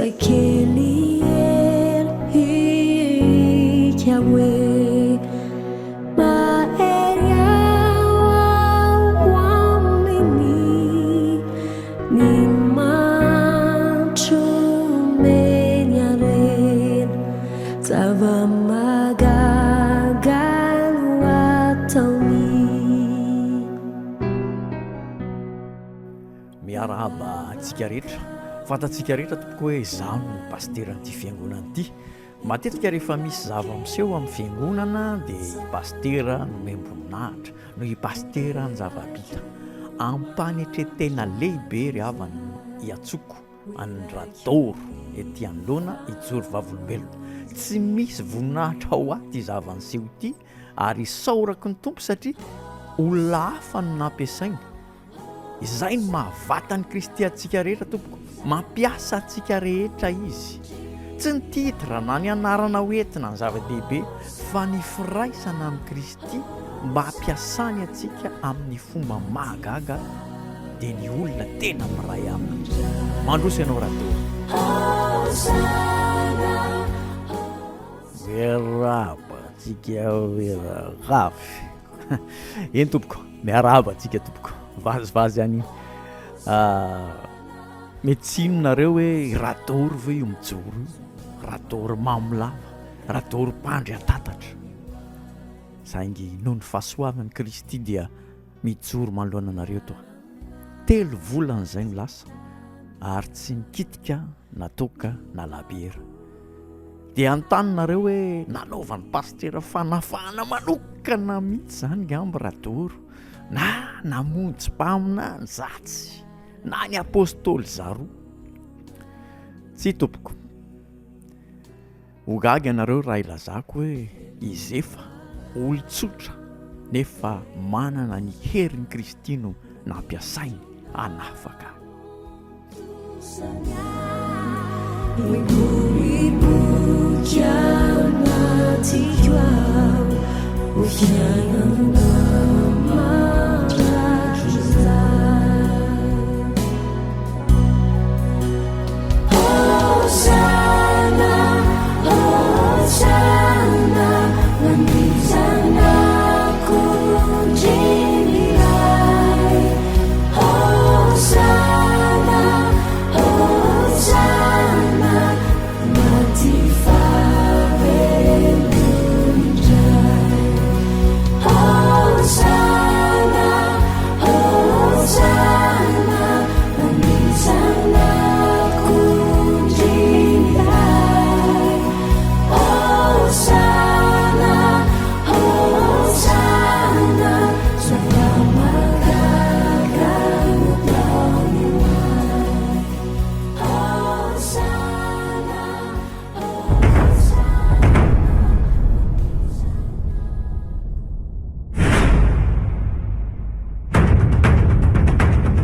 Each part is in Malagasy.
Zay kely hery hika hoe mahery ao aminy ny mantra omeny harena zava-mahagaga no ataony. Miarahaba antsika rehetra. Fantatsika rehetra tompoko hoe izaho no pasiteran'ity fiangonana ity. Matetika rehefa misy zava-miseho amin'ny fiangonana dia i pasitera no omem-boninahitra, noho i pasitera ny zava-bita. Am-panetren-tena lehibe ry havana no iantsoako an'i Radaoro ety anoloana hijoro vavolombelona. Tsy misy voninahitra ho ahy ity zava-niseho ity ary isaorako ny Tompo satria olona hafa no nampiasainy. Izay no maha vatan'i Kristy antsika rehetra tompoko, mampiasa antsika rehetra Izy. Tsy ny titre na ny anarana ho entina ny zava-dehibe fa ny firaisana amin'i Kristy mba hampiasany antsika amin'ny fomba mahagaga dia ny olona tena miray aminy. Mandroso ianao Rado. Miarahaba antsika miarahaba. Eny tompoko, miarahaba antsika tompoko. Vazivazy any. Mety tsy hino nareo hoe Radoro ve io mijoro io? Radoro mamo lava, Radoro mpandry an-tatatra. Saingy noho ny fahasoavan'i Kristy dia mijoro manoloana anareo eto aho. Telo volana izay no lasa ary tsy nikitika na toaka na labiera. Dia anontany nareo hoe nanaovan'ny pasitera fanafahana manokana mihitsy izany ngamba Radoro na namonjy mpaminany zatsy na ny apostoly zaroa. Tsia tompoko. Ho gaga ianareo raha ilazako hoe i Zefa, olon-tsotra nefa manana ny herin'i Kristy no nampiasainy hanafaka ahy.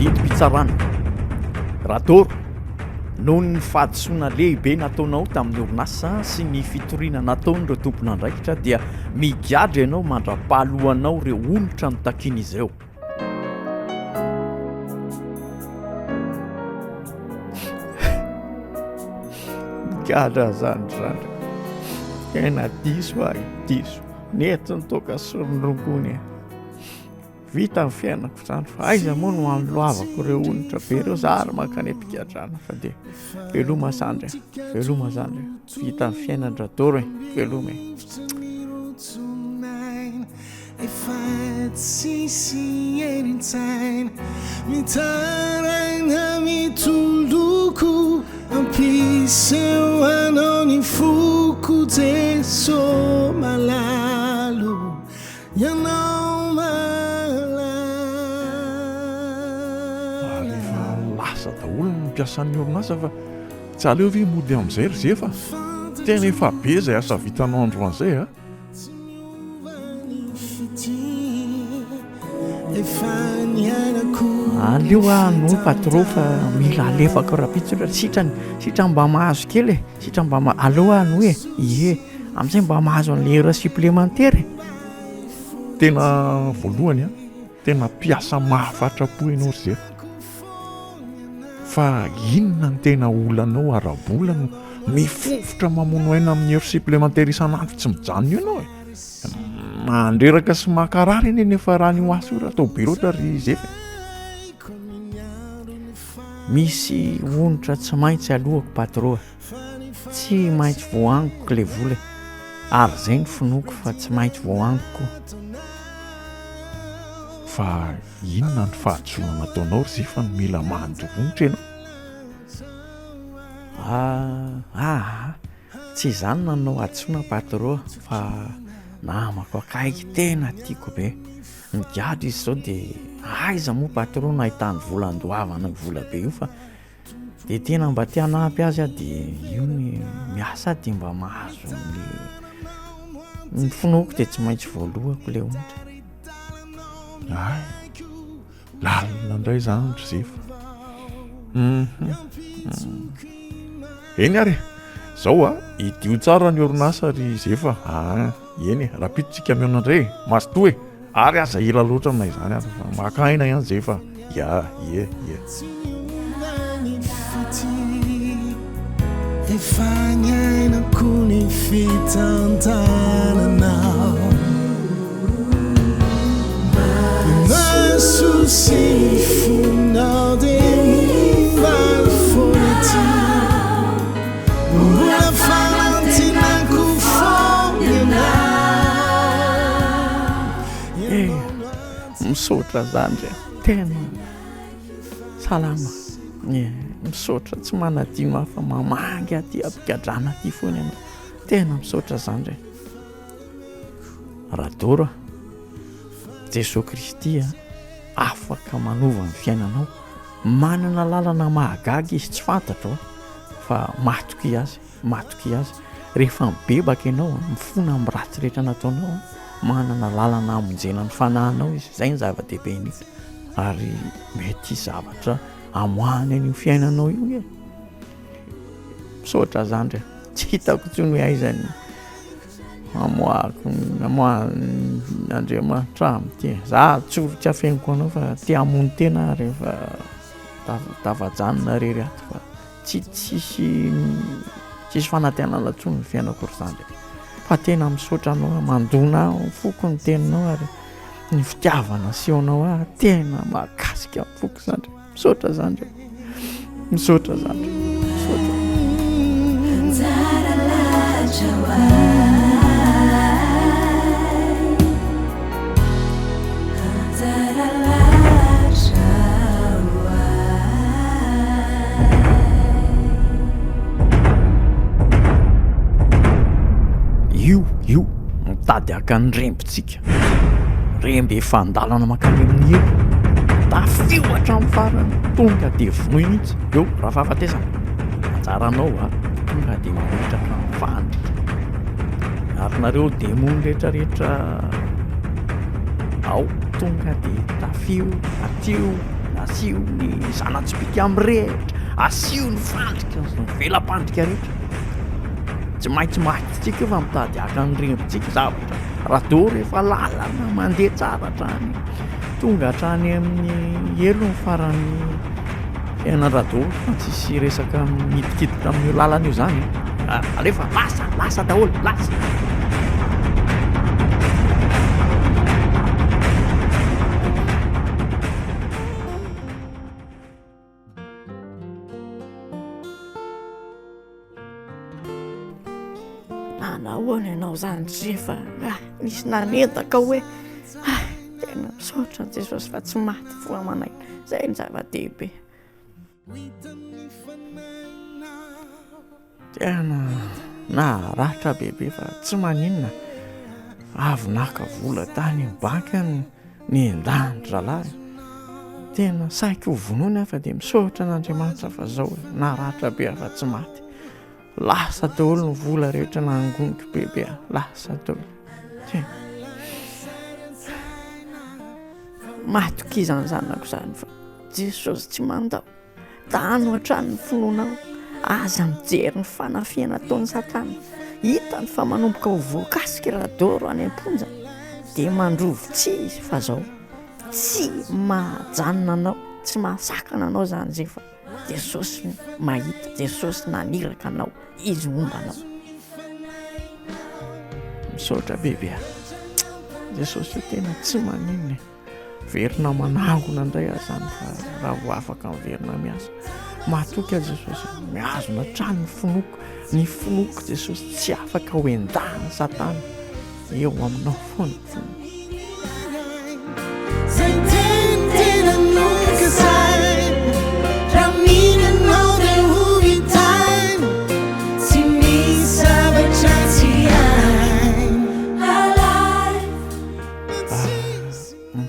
Didim-pitsarana. Radoro, noho ny fahadisoana lehibe nataonao tamin'ny orinasa sy ny fitoriana nataon'ireo tompon'andraikitra dia migadra ianao mandra-pahaloanao ireo onitra notakian'izy ireo. Migadra zany zandry. Tena diso aho, diso. Nety ny toaka sy ny rongony e. Vita ny fiainako izany fa aiza moa no hanoloavako ireo onitra be ireo za ary mankany am-pigadrana fa dia veloma zandry a, veloma zandry a, vita ny fiainan-dRadoro e, veloma e. Efa tsisy herin-tsaina mitaraina mitoloko ampiseho anao ny foko Jeso malalo Ianao mahalala. Ary efa lasa daholo ny mpiasan'ny orinasa fa tsy aleo ve mody amin'izay ry zefa? Tena efa be izay asa vitanao androany izay a! Aleo aho hanohy patron fa mila alefako rahampitso sitrany sitrany mba mahazo kely e, sitrany mba ma- aleo aho hanohy e, ie. Amin'izay mba mahazo an'ilay heure supplémentaire e. Tena voalohany an, tena mpiasa mahafatra-po ianao ry Zefa. Fa inona no tena olanao ara-bola no mifofotra mamono aina amin'ny heure supplémentaire isan'andro tsy mijanona io ianao e? Mandreraka sy mankarary anie ny hiafaran'io asa io raha atao be loatra ry Zefa e. Misy onitra tsy maintsy aloako patro a! Tsy maintsy voaangoko le vola e! Ary zay ny finoako fa tsy maintsy voaangoko. Fa inona ny fahadisoana nataonao ry Zefa no mila mandoa onitra ianao? Ah aa tsy izany nanao hadisoana patro a! Fa namako akaiky tena tiako be. Migadra izy zao de aiza moa patron no ahitany vola andoavana io vola be io fa de tena mba te hanampy azy aho de io ny miasa aho de mba mahazo an'le ny finoako de tsy maintsy voalohako le onitra. Ay, lalina indray izany ry Zefa. Mhm. Eny ary e, zao a, idio tsara ny orinasa ry Zefa a. Eny e, rahampitso tsika mihaona indray e, mazotoa e, ary aza ela loatra na izany aza fa maka aina ihany zay fa ya, ie, ie. Efa niainako ny fitantananao Ny maso sy ny fonao dia momba ny foana ity Mbola fanantenako foana ianao. Eh, misaotra zandry a, tena salama eh, misaotra tsy manadino ahy fa mamangy aty am-pigadrana aty foana ianao, tena misaotra zandry a. Radoro a, Jesoa Kristy a, afaka manova ny fiainanao. Manana lalana mahagaga izy tsy fantatro a fa matokia azy matokia azy rehefa mibebaka ianao a mifona amin'ny ratsy rehetra nataonao a manana lalana hamonjena ny fanahinao izy izay ny zava-dehibe indrindra ary mety hisy zavatra amoahany an'io fiainanao io nge misaotra zandry a tsy hitako intsony hoe aiza ny Amoahako amoahan'Andriamanitra ahy amin'ity e. Za tsy tsy afeniko anao fa te hamono tena aho rehefa tafajanona irery ato fa tsy tsisy tsisy fanantenana intsony ny fiainako ry zandry. Fa tena misaotra anao aho, mandona ahy ny foko ny teninao ary ny fitiavana asehonao ahy tena mahakasika ny foko zandry. Misaotra zandry a. Misaotra zandry. Misaotra. Anjara lahatra ho ahy. Anjara lahatra ho ahy. Io, io, mitady haka ny rembintsika. Remby efa an-dalana mankany amin'ny helo. Tafio hatramin'ny farany, tonga dia vonoy mihitsy. Eo, raha fahafatesana, anjaranao a, tonga dia mametraka ny fandrika. Ary nareo demony rehetrarehetra ao, tonga dia tafio, atio, asio ny zana-tsipìka mirehitra, asio ny fandrika, ny vela-pandrika rehetra. Tsy maintsy maty tsika io fa mitady haka ny rembintsika zavatra. Rado rehefa lalana mandeha tsara hatrany, tonga hatrany amin'ny helo ny faran'ny fiainan'i Rado fa tsisy resaka midikiditra amin'io lalana io zany e. Alefa lasa, lasa daholo, lasa. Nanahoana ianao izany Jefa? Ah, nisy nanendaka hoe ah, tena misaotra an'i Jesosy fa tsy maty fo aman'aina. Izay ny zava-dehibe. Tena naharatra bebe fa tsy maninona. Avy naka vola tany amin'ny banky aho niendahany zalahy. Tena saiko ho vonoina aho fa dia misaotra an'Andriamanitra fa zao naratra be aho fa tsy maty. Lasa daholo ny vola rehetra nangoniko bebe a, lasa daholo. Tena. Matokia izany zanako izany fa Jesosy tsy mandao. Tano hatrany ny finoanao. Aza mijery ny fanafihana ataon'i Satana. Hitany fa manomboka ho voakasika i Radoro any am-ponja, dia mandrovi-tsihy izy fa zao, tsy mahajanona anao, tsy mahasakana anao izany Zefa. Jesosy mahita, Jesosy naniraka anao, Izy momba anao. Misaotra bebe a. Jesosy io tena tsy maninona e. Verina manangona indray aho zany fa raha vao afaka miverina miasa. Matoky aho Jesosy, mihazona hatrany ny finoako, ny finoako Jesosy tsy afaka ho endahan'i Satana. Eo aminao foana ny finoako.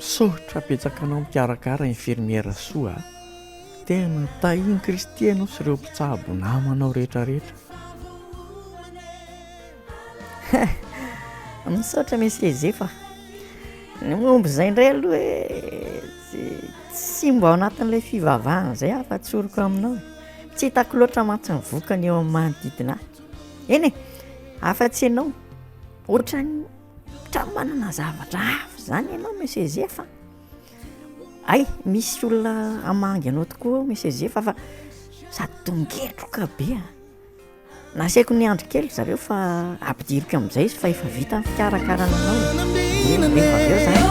Misaotra betsaka anao mikarakara infirmière Soa a! Tena tahin'i Kristy ianao sy ireo mpitsabo namanao rehetra rehetra. Misaotra Monsieur Zefa. Ny momba izay indray aloha e, tsy mba ao anatin'ilay fivavahana izay aho fa tsoriko aminao e. Tsy hitako loatra mantsy ny vokany eo amin'ny manodidina ahy. Eny e, afa-tsy ianao, ohatran'ny ohatran'ny manana zavatra hafa izany ianao Monsieur Zefa. Hay, misy olona hamangy anao tokoa ao Monsieur Zefa fa sady dongetroka be a. Nasaiko niandry kely ry zareo fa ampidiriko amin'izay izy fa efa vita ny fikarakarana anao e. Rehefa avy eo zany.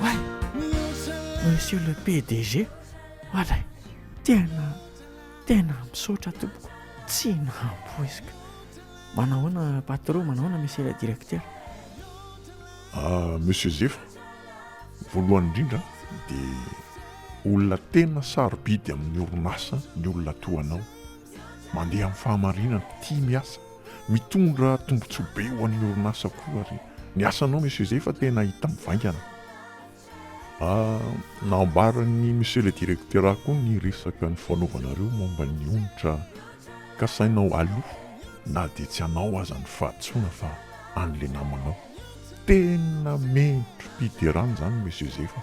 Oay! Monsieur le PDG, oadray, tena tena misaotra tompoko, tsy nampoiziko. Manahoana patron, manahoana monsieur le directeur? Ah, monsieur Zefa, voalohany indrindra dia olona tena sarobidy amin'ny orinasa ny olona toa anao. Mandeha amin'ny fahamarinana, tia miasa, mitondra tombontsoa be ho an'ny orinasa koa ary ny asanao monsieur Zefa tena hita mivaingana. Nambaran'ny Monsieur le Directeur ahy koa ny resaka nifanaovanareo momba ny onitra kasainao aloa na dia tsy anao aza ny fahadisoana fa an'le namanao. Tena mendri-piderana izany Monsieur Zefa.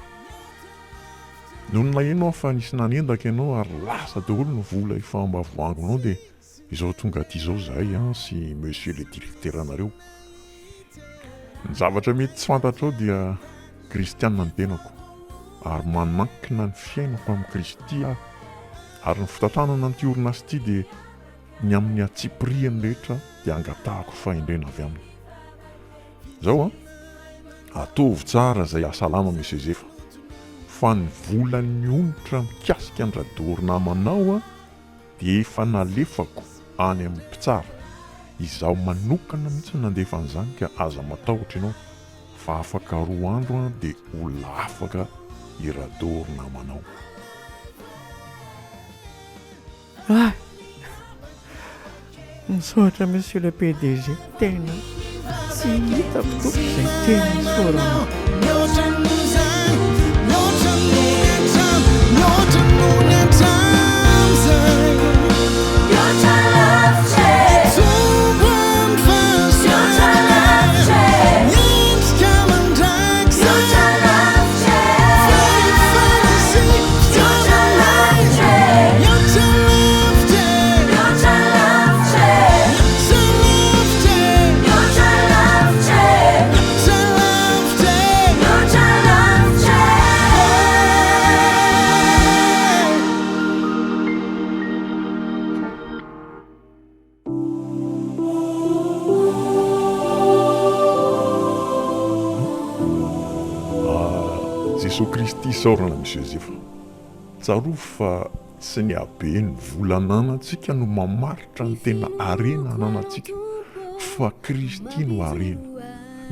Nony naheno aho fa nisy nanendaka ianao ary lasa daholo ny vola efa ambavoangonao dia Izao tonga aty izao izahay an sy monsieur le directeur anareo. Ny zavatra mety tsy fantatrao dia kristiana ny tenako ary manankina ny fiainako amin'i Kristy aho ary ny fitantanana an'ity orinasa ity dia ny amin'ny antsipirihany rehetra dia angatahako fahendrena avy aminy. Izao an, ataovy tsara izay hahasalama monsieur Zefa fa ny volan'ny onitra mikasika an-dRadoro namanao an, dia efa nalefako any amin'ny mpitsara, izaho manokana mihitsy no nandefa an'izany ka aza matahotra ianao fa afaka roa andro an dia olona afaka i Rado ry namanao. Ah! Misaotra monsieur le PDG, tena tsy hitako tompoko izay teny isaorana. Jesoa Kristy isaorana Monsieur Zefa. Tsarovy fa tsy ny haben'ny vola ananantsika no mamaritra ny tena harena ananantsika fa Kristy no harena.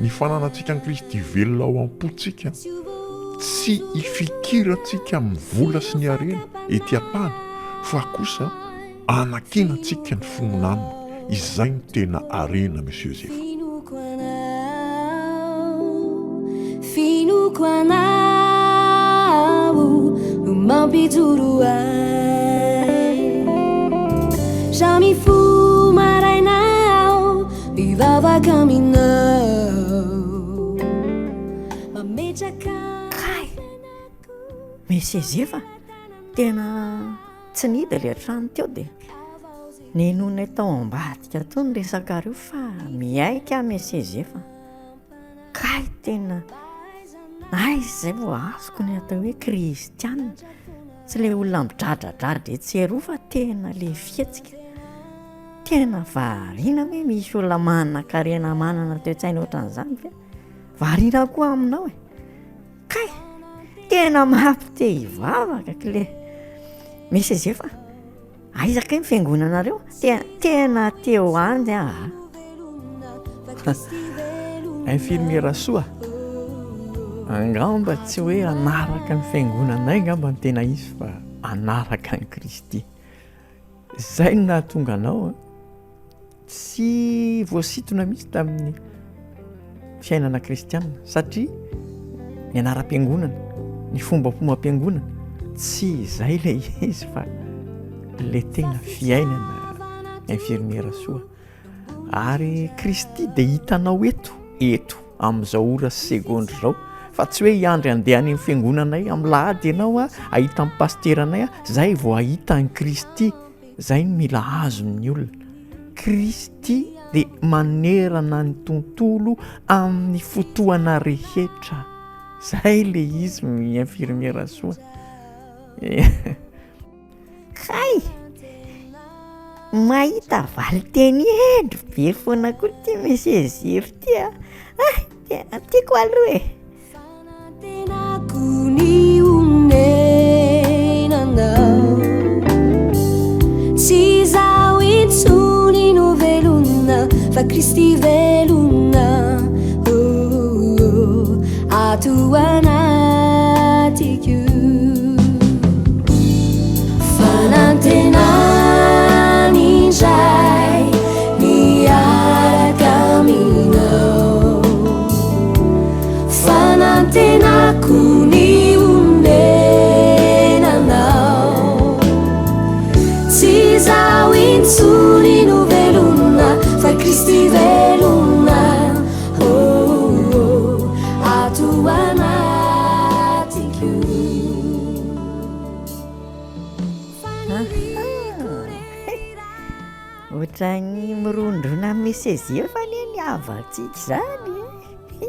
Ny fananantsika an'i Kristy velona ao am-pontsika tsy ifikirantsika amin'ny vola sy ny harena ety an-tany fa kosa Anankinantsika ny finoana aminy, izay no tena harena Monsieur Zefa. Finoako anao, finoako anao no mampijoro ahy. Raha mifoha maraina aho, mivavaka aminao, mametraka Kay! Monsieur Zefa, tena Tsy nihidy ilay trano teo dia ninoanay tao ambadika tao ny resakareo fa miaiky aho Monsieur Zefa. Kay tena aiza izay vao azoko ny atao hoe kristiana. Tsy ilay olona midradradradra etsy sy eroa fa tena ilay fihetsika. Tena variana hoe misy olona manankarena manana toe-tsaina ohatran'izany ve? Variana koa aminao e. Kay! Tena mampite hivavaka kle. Misy zefa aiza kay ny fiangonanareo? Tena tena te ho any aho a. Infirmiera Soa, angamba tsy hoe hanaraka ny fiangonanay angamba ny tena izy fa hanaraka an'i Kristy. Izay no nahatonga anao tsy voasintona mihitsy tamin'ny fiainana kristianina satria ny anaram-piangonana, ny fombafombam-piangonana, tsy izay ilay izy fa ilay tena fiainana infirmiera soa. Ary Kristy dia hitanao eto, eto amin'izao ora sy segondra izao, fa tsy hoe hiandry handeha any amin'ny fiangonanay amin'ny lahady ianao hahita ny pasiteranay, zay vao hahita an'i Kristy. Zay no mila azon'ny olona. Kristy dia manerana ny tontolo amin'ny fotoana rehetra. Zay le izy my infirmiera soa. Kay! Mahita valinteny hendry be foana koa ity Monsieur Zefy ity a! Ah, tena tiako aloha e! Fanantenako ny honenanao Tsy izaho intsony no velona fa Kristy velona oh, oh, ato anatiko Fanantenana indray miaraka aminao Fanantenako ny honenanao Tsy izaho intsony no velona fa Kristy velona oh, oh, ato anatiko Ohatran'ny mirondrona amin'ny Monsieur Zefa anie ny havantsika izany e!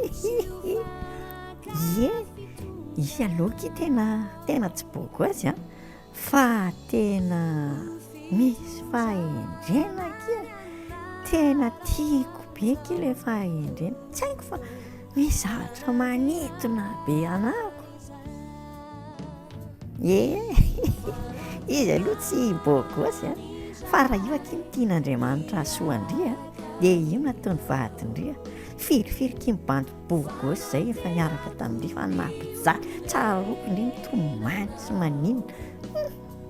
Ie, izy aloha akia tena tena tsy beau gosse an, fa tena misy fahendrena akia, tena tiako be akia ilay fahendrena, tsy haiko fa misy zavatra manintona be anah ko. Ie, izy aloha tsy beau gosse an, fa raha io akia no tian'Andriamanitra hahasoa an-dry an, dia io no ataony vadin-dry an, firifiry akia ny bandy beau gosse izay efa niaraka tamin-dry fa nampijaly, tsaroako ndry mitomany sy maninona, hum,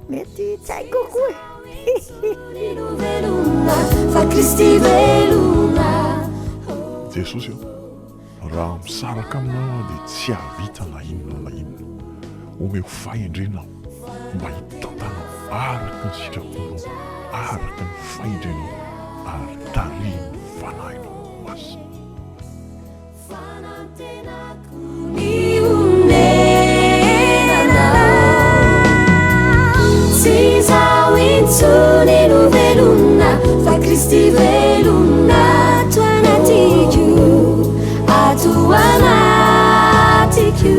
mety tsy haiko koa e. Fa Kristy velona. Jesosy ô. Raha misaraka aminao aho dia tsy hahavita na inona na inona. Omeo fahendrena aho mba hitantanao araka ny sitraponao, araka ny fahendrenao ary tarihin'ny Fanahinao Masina. Fanantenako ny honenanao Tsy izaho intsony no velona fa Kristy velona ato anatiko Ato anatiko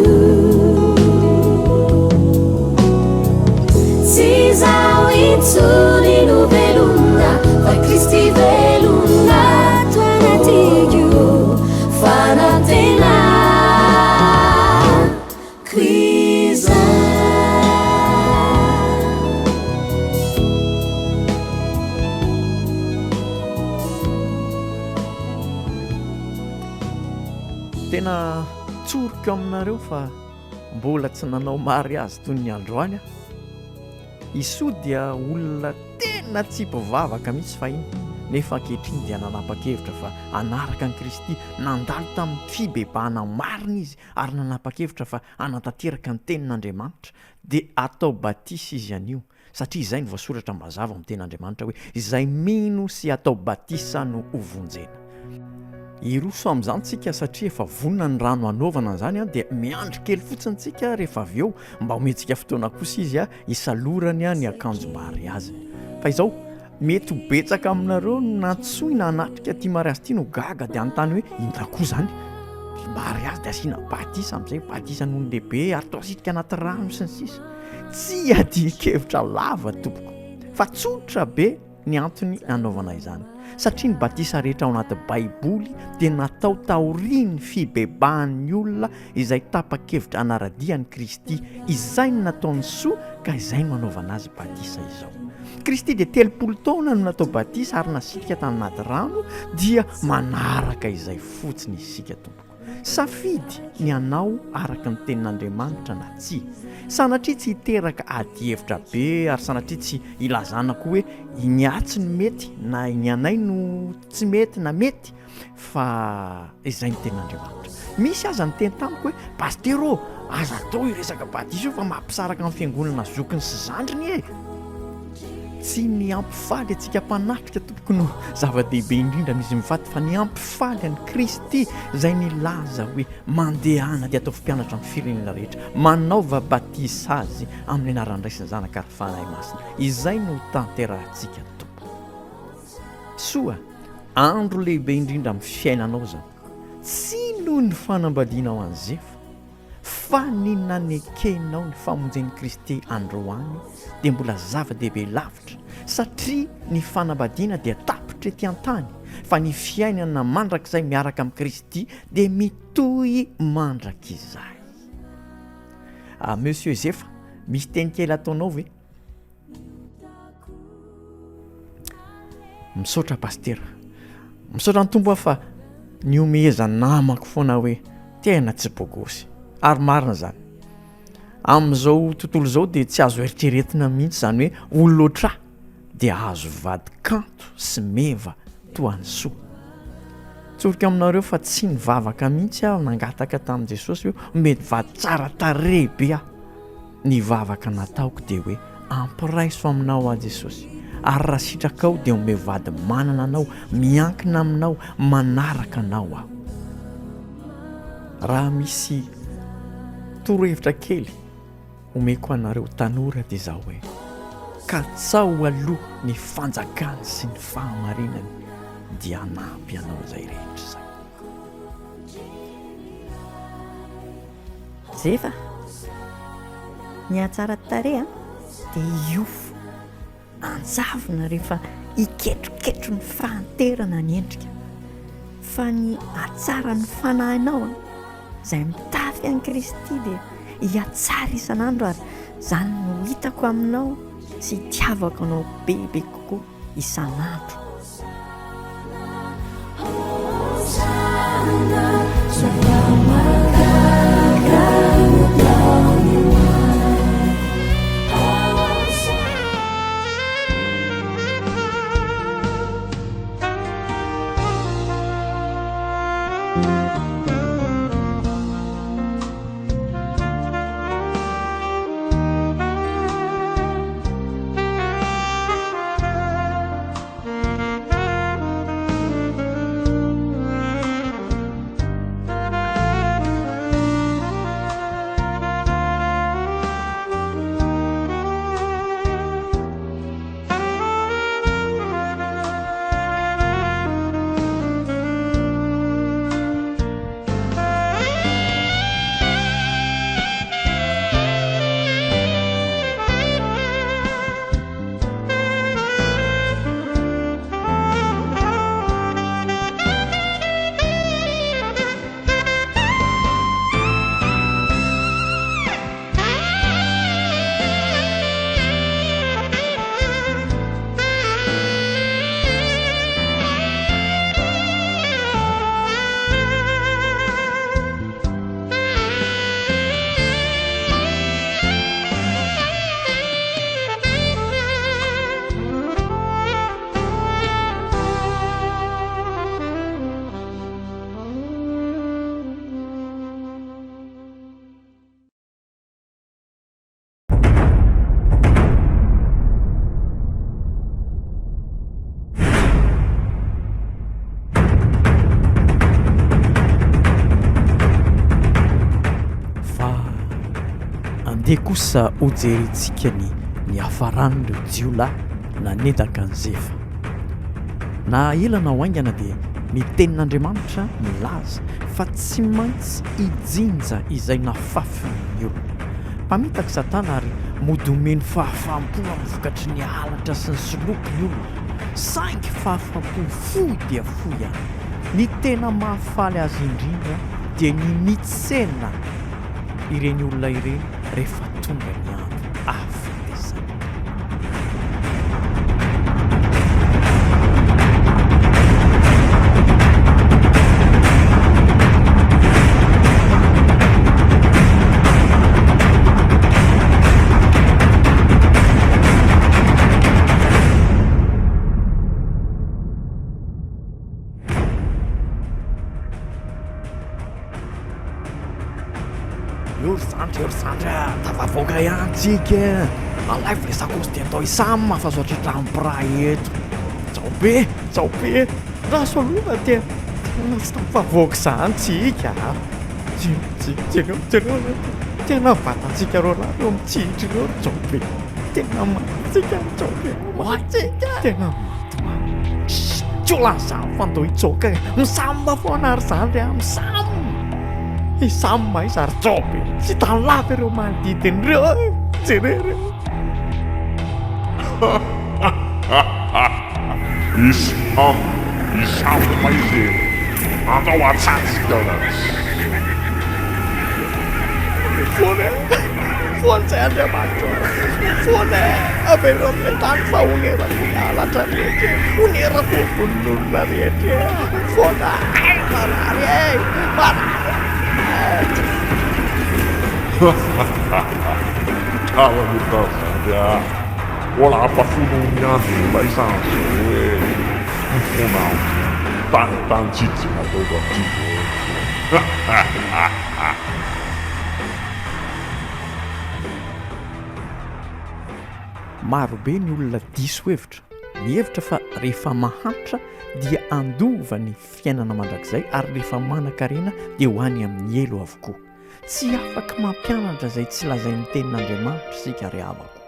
Tsy izaho intsony no velona fa Kristy velona ato anatiko Fanantenako izany. Tena tsoriko aminareo fa mbola tsy nanao mariazy toy ny androany aho. I Soa dia olona tena tsy mpivavaka mihitsy fahiny, nefa ankehitriny dia nanapa-kevitra fa hanaraka an'i Kristy. Nandalo tamin'ny fibebahana marina izy ary nanapa-kevitra fa hanatanteraka ny tenin'Andriamanitra. Dia atao batisa izy anio, satria izay no voasoratra mazava ao amin'ny tenin'Andriamanitra hoe, Izay mino sy atao batisa no hovonjena. Hiroso amin'izany tsika satria efa vonona ny rano hanaovana an'izany dia miandry kely fotsiny tsika rehefa avy eo mba omentsika fotoana kosa izy hisalorany ny akanjo mariaziny. Fa izao, mety ho betsaka aminareo no nantsoina hanatrika ity mariazy ity no gaga dia hanontany hoe inona koa izany? Mariazy dia asiana batisa amin'izay, batisan'olon-dehibe ary atao asitrika anaty rano sy ny sisa. Tsy iadian-kevitra lava tompoko fa tsotra be ny antony nanaovana izany, satria ny batisa rehetra ao anaty Baiboly dia natao taorian'ny fibebahan'ny olona izay tapa-kevitra hanara-dia an'i Kristy, izay no nataony soa ka izay no anaovana azy batisa izao. Kristy dia 30 taona no natao batisa ary nasitrika tany anaty rano, dia manaraka izay fotsiny isika tompoko. Safidy ny hanao araka ny tenin'Andriamanitra na tsia. Sanatria tsy hiteraka adihevitra be ary sanatria tsy hilazana koa hoe ny atsy no mety na ny anay no tsy mety na mety fa izay ny tenin'Andriamanitra. Misy aza niteny tamiko hoe Pasitera ô, aza atao io resaka batisa io fa mampisaraka ny fiangonana zokiny sy zandriny e! Tsy ny hampifaly antsika mpanatrika tompoko no zava-dehibe indrindra amin'izy mivady fa ny hampifaly an'i Kristy izay nilaza hoe mandehana dia ataovy mpianatra ny firenena rehetra, manaova batisa azy amin'ny anaran'ny Ray sy ny Zanaka ary Fanahy Masina. Izay no hotanterahantsika tompoko. Soa, andro lehibe indrindra amin'ny fiainanao izao. Tsy noho ny fanambadianao an'i Zefa. Fa ny nanekenao ny famonjen'i Kristy androany dia mbola zava-dehibe lavitra, satria ny fanambadiana dia tapitra ety an-tany, fa ny fiainana mandrakizay miaraka amin'i Kristy dia mitohy mandrakizay. Ah, Monsieur Zefa, misy teny kely ataonao ve? Misaotra Pasitera. Misaotra ny Tompo aho fa nihomehezan'ny namako foana hoe tena tsy bogosy. Ary marina izany. Amin'izao tontolo izao dia tsy azo eritreretina mihitsy izany hoe olona ohatr'ahy dia hahazo vady kanto sy meva toa an'i Soa. Tsoriko aminareo fa tsy nivavaka mihitsy aho nangataka tamin'i Jesosy hoe omeo vady tsara tarehy be aho. Ny vavaka nataoko dia hoe ampiraiso aminao aho Jesosy, ary raha sitrakao dia omeo vady manana anao, miankina aminao, manaraka anao aho. Raha misy torohevitra kely omeko anareo tanora dia izao hoe, katsaho aloha ny fanjakany sy ny fahamarinany dia hanampy anao izay rehetra izay. Zefa, ny hatsara tarehy dia hiofo anjavona rehefa hiketroketro ny fahanterana ny endrika, fa ny hatsaran'ny fanahinao izay mitafy an'i Kristy dia hihatsara isan'andro ary izany no hitako aminao sy hitiavako anao bebe kokoa isan'andro. Fa andeha kosa hojerentsika ny niafaran'ireo jiolahy nanendaka an'i Zefa. Na ela na ho haingana dia. Ny Tenin'Andriamanitra milaza fa tsy maintsy hijinja izay nafafiny ny olona. Mpamitaka i Satana ary mody omeny fahafaham-po amin'ny vokatry ny halatra sy ny soloky ny olona. Saingy fahafaham-po fohy dia fohy ihany. Ny tena mahafaly azy indrindra dia ny mitsena ireny olona ireny rehefa tonga ny andro ahafatesany. Eo ry zandry, eo ry zandry a! Tafavoaka ihany tsika e! Alaivo le sakosy dia atao i Sam fa sao tratran'ny mpiray eto. Jao be, jao be! Raso aloha fa tena tena tsy tafavoaka izany tsika a! Jereo, jereo, jereo, tena vatantsika roa lahy ireo mitsihitra ireo ry jao be! Tena maty tsika ry jao be, maty tsika! Tena maty marina. Chut, tsy ho lany izany fa ndao hitsoaka e! Misamba foana ry zandry a, misamba! I Sam aiza ry jao be? Tsy hitany lava ireo manodidina ireo e! Jereo ireo! I Sam, i Sam aiza e? Andao hatsatsika ratsy. Mifona e! Mifona izay Andriamanitra ô! Mifona e! Avereno amin'ilay tany fa honerako ny halatra rehetra e! Honerako ny vonin'olona rehetra e! Mifona e! Marary e! Marary e! Tara loatra zandry a! Mbola hampafono ny andro laisa an'izao hoe mifona tany tany tsy tsy nataoko aty zao Marobe ny olona diso hevitra, mihevitra fa rehefa mahantra dia handova ny fiainana mandrakizay ary rehefa manan-karena dia ho any amin'ny helo avokoa. Tsy afaka mampianatra izay tsy lazain'ny tenin'Andriamanitra isika ry havako.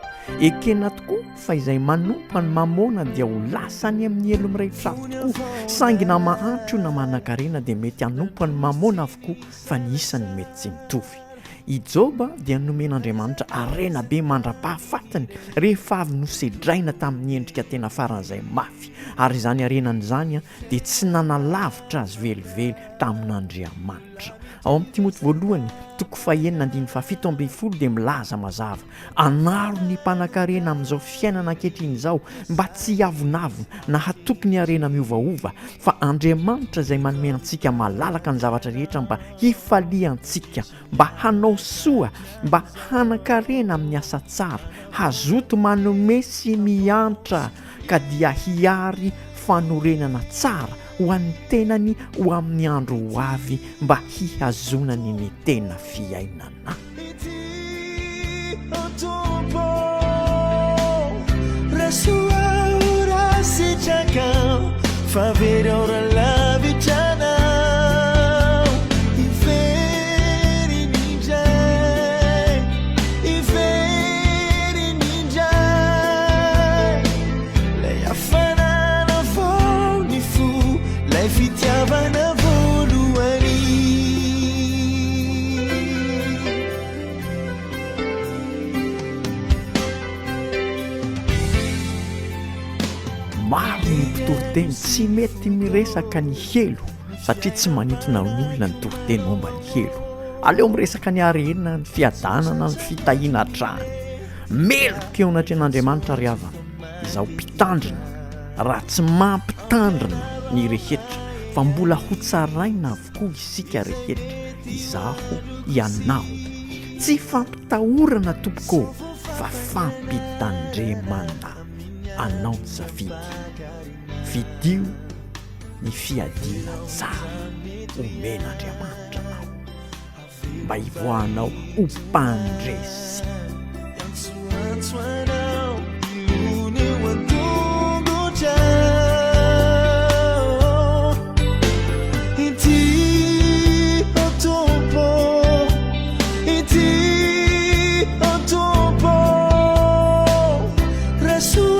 Ekena tokoa fa izay manompo an'i Mamôna dia ho lasa any amin'ny helo mirehitra afo tokoa, saingy na mahantra io na manan-karena dia mety hanompo an'i Mamôna avokoa fa ny isany mety tsy mitovy. I Joba dia nomen'Andriamanitra harena be mandra-pahafatiny rehefa avy nosedraina tamin'ny endrika tena faran'izay mafy, ary izany harenany izany dia tsy nanalavitra azy velively tamin'Andriamanitra. Ao amin'ny Timoty voalohany, toko fahenina andininy fahafito ambin'ny folo dia milaza mazava, Anaro ny mpanankarena amin'izao fiainana ankehitriny izao mba tsy hiavonavona na hatoky ny harena miovaova, fa Andriamanitra izay manome antsika malalaka ny zavatra rehetra mba hifaliantsika, mba hanao soa, mba hanan-karena amin'ny asa tsara, hazoto manome sy miantra, ka dia hihary fanorenana tsara ho an'ny tenany ho amin'ny andro ho avy mba hihazonany ny tena fiainana. Ity, ô Tompo, raiso aho raha sitrakao, fa very aho raha lavitra Anao. Hiverina indray, hiverina indray, 'lay hafanana vao ny fo, 'lay fitiavana voalohany. Maro ny mpitoriteny tsy mety miresaka ny helo satria tsy manintona ny olona ny toriteny momba ny helo. Aleo miresaka ny harena, ny fiadanana, ny fitahiana hatrany. Meloka eo anatrehan'Andriamanitra ry havana, izaho mpitandrina raha tsy mampitandrina ny rehetra fa mbola hotsaraina avokoa isika rehetra, izaho, ianao. Tsy fampitahorana tompoko ô, fa fampitandremana. Anao ny safidy. Fidio ny fiadiana tsara omen'Andriamanitra anao. Mba hivoahanao ho mpandresy. Miantsoantso anao milona eo an-tongotrao Ity ô Tompo Ity ô Tompo Raiso.